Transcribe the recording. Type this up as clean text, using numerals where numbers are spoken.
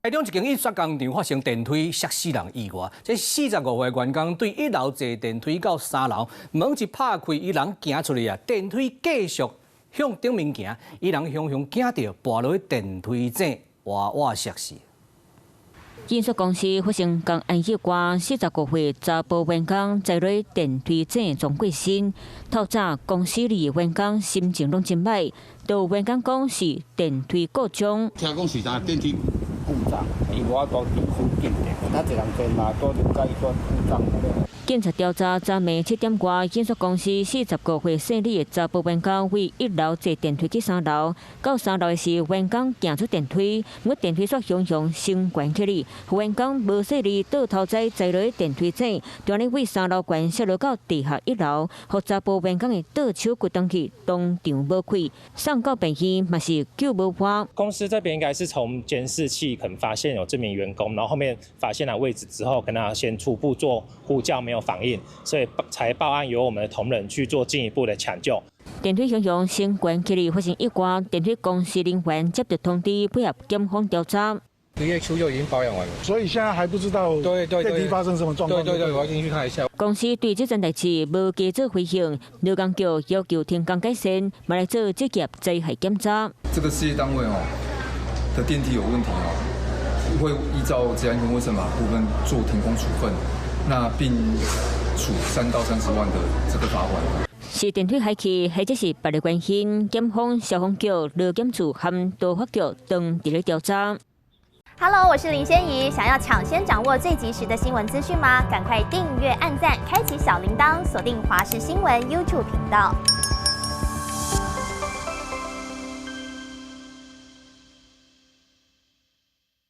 台中一間印刷工廠發生電梯摔死人意外，這45歲員工對一樓坐電梯到三樓，門一拍開，伊人行出去啊，電梯繼續向頂面行，伊人雄雄驚著，跋落去電梯井，活活摔死。印刷公司發生工安意外，45歲查埔員工栽落電梯井撞過身。透早公司裡的員工心情攏真䆀，都有員工講是電梯故障。聽講是啥電梯故障，伊無法度提出鑑定，他一人坐嘛，多了解說故障。警察調查，昨暝7點外，印刷公司45歲姓李的查埔員工對一樓坐電梯去三樓，到三樓的時，員工行出電梯，毋過電梯煞雄雄先關起來，員工無細膩倒頭栽栽落電梯井，就按呢對三樓懸摔落到地下一樓，予查埔員工的倒手骨斷去，當場無氣，送到病院嘛是救無活。公司這邊應該是從監視器可能發現有這名員工，然後後面發現了位置之後，跟他先初步做呼叫，沒有反應，所以才報案，由我們的同仁去做進一步的搶救。電梯雄雄先關起來發生意外，電梯公司人員接到通知，配合檢方調查。月初就已經保養完了，所以現在還不知道電梯發生什麼狀況。對對對，我要進去看一下。公司對這件代誌無加做回應，勞工局要求停工改善，嘛來做職業災害檢查。這個事業單位哦的電梯有問題哦，會依照職業安全衛生法部分做停工處分，那並處3到30萬的這個罰款。是電梯害去，或者是別个原因？檢方、消防局、勞檢處和都發局正佇咧調查。 Hello，我是林仙怡，想要搶先掌握最及時的新聞資訊嗎？趕快訂閱、按讚、開啟小鈴鐺，鎖定華視新聞 YouTube 頻道。